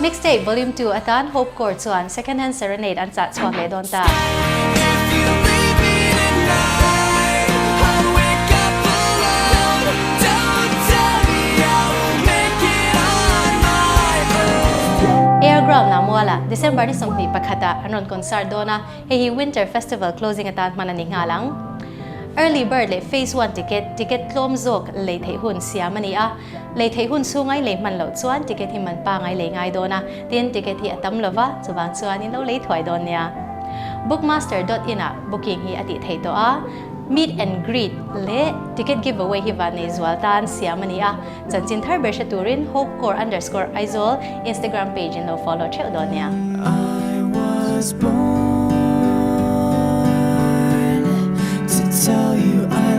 Mixtape Volume 2 atan Hope Core chuan Second Hand Serenade an chah chhuak leh dawn ta. Air Ground ah mualah December ni 21 ah an rawn concert dawn a, hei hi Winter Festival closing atan hman a ni nghal ang. Early Bird leh Phase One ticket, ticket tlawm zawk lei theih hun siam a ni a. Lei theih hun chhungai lei hman loh chuan ticket hi man pangai lei ngai dawn a, tin ticket hi a tam lova, chuvang chuan in lo lei thuai dawn nia. Bookmaster dot in ah booking hi a tih theih tawh a, meet and greet leh ticket giveaway hi van nei zual tan siam a ni a, chanchin thar ber hre turin hopecore underscore Aizawl Instagram page in lo follow theuh dawn nia. I was born to tell you I.